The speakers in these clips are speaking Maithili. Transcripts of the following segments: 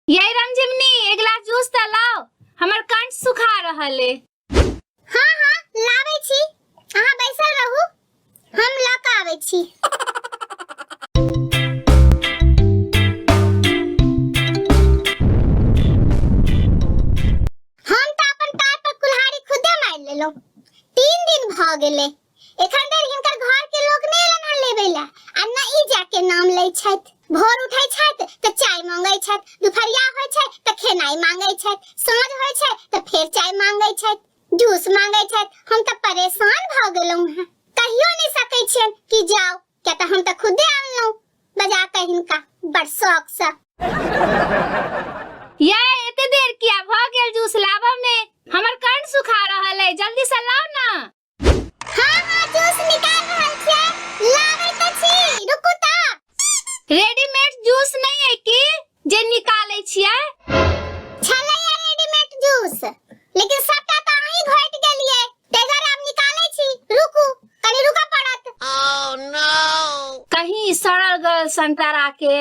ये रमजिमनी, एक गिलास जूस तऽ लाओ, हमर कंठ सुखा रहल अइ। हाँ हाँ, लाबै छी, अहाँ बैसल रहू, हम लऽ कऽ आबै छी। हम तऽ अपन पैर पर कुल्हाड़ी खुदे मारि लेलहुँ। 3 दिन भऽ गेलै, एखन धरि हिनकर घर के लोक नहि एलन हन लेबै लए आ न ई जाके नाम लै छथि। भोर उठै छथि तऽ चाय मांगै छथि, दुपहरिया होइ छै तऽ खेनाइ मांगै छथि, साँझ होइ छै तऽ फेर चाय मांगै छथि, जूस मांगै छथि। हम तऽ परेशान भऽ गेलहुँ हँ। कहियो नहि सकै छियनि कि जाउ, किया तऽ हम तऽ खुदे अनलहुँ बजा कऽ हिनका बड़ शौक सँ। ये एते देर किया भऽ गेल जूस लाबऽ में? हमर कंठ सुखा रहल अइ, जल्दी से लाउ ना। हाँ हाँ, जूस निकाल रहल छियै, लाबै तऽ छी, रुकू तऽ। रेडीमेड जूस नहीं है की जे निकालै छियै? छलैया रेडीमेड जूस, लेकिन सबटा तऽ अहीं घोटि गेलियै, ताहि दुआरे आब निकालै छी। रुकू, कनि रुकऽ पड़त। कहीं सड़ल गलल संतरा के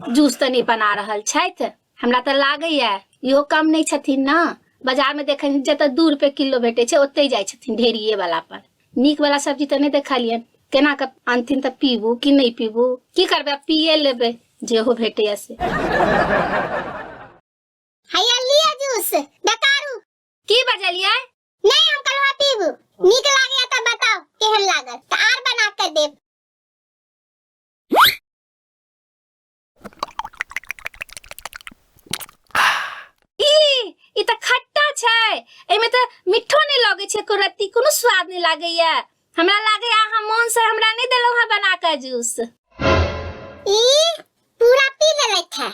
जूस तऽ नहि बना रहल छथि? हमरा तऽ लागैया इहो कम नहि छथिन ने। बाजार में देखै जतऽ 2 रुपए किलो भेटै छै, ओतहि जाइ छथिन ढेरिये वाला पर। नीक वाला सब्जी तऽ नहि देखलियनि। केना कऽ अनथिन तऽ पीबू कि नहि पीबू? की करबै, आब पिए लेबै जेहो भेटैया से। हैया लिअ जूस, डकारू। की बजलियै? नहीं, हम कहलहुँ पीबू, नीक लागैया तऽ बताउ केहन लागल, तऽ आर बना कऽ देब। ई ई तऽ खट्टा छै, एहिमे तऽ मिठो नहि लगै छै एको रत्ती, कोनो स्वाद नहि लागैया। हमरा लागैया अहाँ मोन से हमरा नहि देलहुँ हँ बना कऽ जूस। ई पूरा पी लेलथि है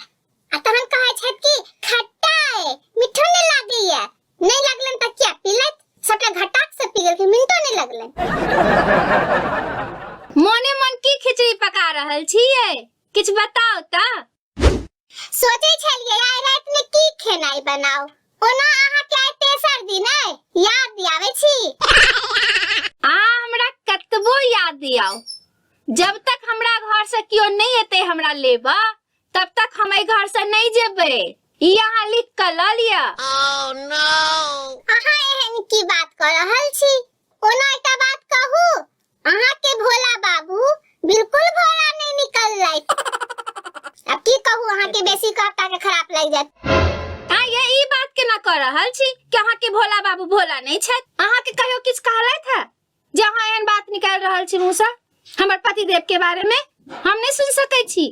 आ तहन कहै छथि कि खट्टा अइ, मिठो नहि लागैया। नहि लगलनि तऽ किया पीलथि? सबटा घटाक से पी गेलखिन, मिनटो नहि लगलनि। मोने मोन की खिचड़ी पका रहल छियै, किछु बताउ तऽ। सोचै छलियै आइ राति में की खेनाइ बनाउ। ओना अहाँके आइ तेसर दिन अइ, याद दियाबै छी। अहाँ हमरा कतबो याद दियाउ, जब तक हमरा घर से केओ नहीं एतै हमरा लेबऽ, तब तक हम एहि घर से नहीं जेबै। ई अहाँ लिख कऽ लऽ लिअ। अहाँ एहन की बात कऽ रहल छी? ओना एकटा बात कहू, अहाँ के भोला बाबू बिल्कुल भोला नहीं निकललथि। अब की कहू, अहाँ के बेसी कहब के खराब लागि जायत। आ ये ई बात केना कऽ रहल छी कि अहाँ के भोला बाबू भोला नहीं छथि? अहाँ के कहियो किछु कहलथि है जे अहाँ एहन बात निकालि रहल छी मुँह से हमर पतिदेव के बारे में? हम नहीं सुन सकै छी।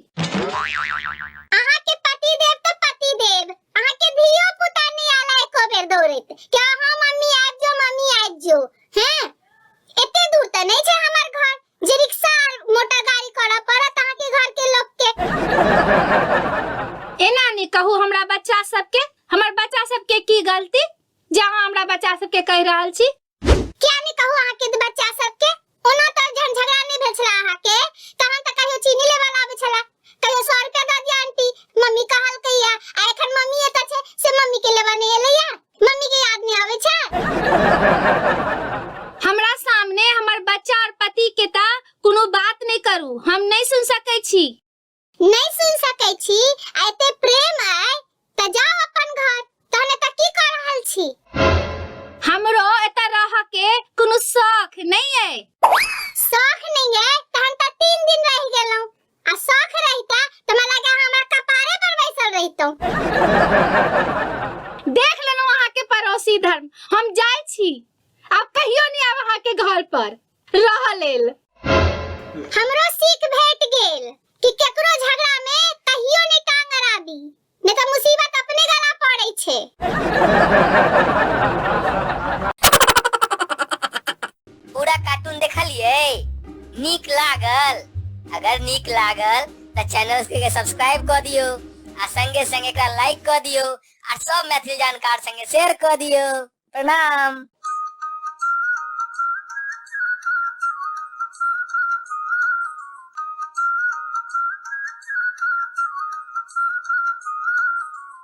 अहाँ के पतिदेव तऽ पतिदेव, अहाँ के धियो पुता नहीं आला एको बेर दौड़ैत कि अहाँ मम्मी आबि जो, मम्मी आबि जो। हैं, एते दूर तऽ नहीं छै हमर घर जे रिक्शा आर मोटर गाड़ी करऽ पड़त अहाँ के घर के लोग के। एना नहीं कहू हमरा बच्चा सबके। हमर बच्चा सबके की गलती जे अहाँ हमरा बच्चा सबके कहि रहल छी? किया नहीं कहू अहाँ के बच्चा सबके? ओना तऽ जहन झगड़ा नहीं भेल छला अहाँ के, तहन तऽ कहियो चीनी लेबऽ आबै छला, कहियो 100 रुपया दऽ दिया आंटी, मम्मी कहलकैया। आ एखन मम्मी एतऽ छै से मम्मी के लेबऽ नहीं एलैया? मम्मी के याद नहीं आबै छै? हमरा सामने हमर बच्चा और पति के तऽ कोनो बात नहीं करू, हम नहीं सुन सकै छी। नहीं सुन सकै छी आ एते प्रेम अइ तऽ जाउ अपन घर, तहन एतऽ की कऽ रहल छी? हमरो एतऽ रह के कोनो शौख नहीं अइ। शौख नहीं है तहन तऽ 3 दिन रहि गेलहुँ, आ शौख रहिता तऽ हमरा लगे अहाँ हमरा कपारे पर बैसल रहितहुँ। देख लेलहुँ अहाँ के पड़ोसी धर्म। हम जाइ छी, आब कहियो नहीं आब अहाँ के घर पर रह लेल। हमरो सीख भेट गेल कि केकरो झगड़ा में कहियो नहीं टांग अड़ाबी, नहीं तऽ मुसीबत अपने गला पड़ै छै। पूरा कार्टून देखलिए? नीक लागल? अगर नीक लागल तऽ चैनल के सब्सक्राइब कऽ दियौ आ संगे संगे एकरा लाइक कऽ दियौ आ सब मैथिली जानकार संगे शेयर कऽ दियौ। प्रणाम।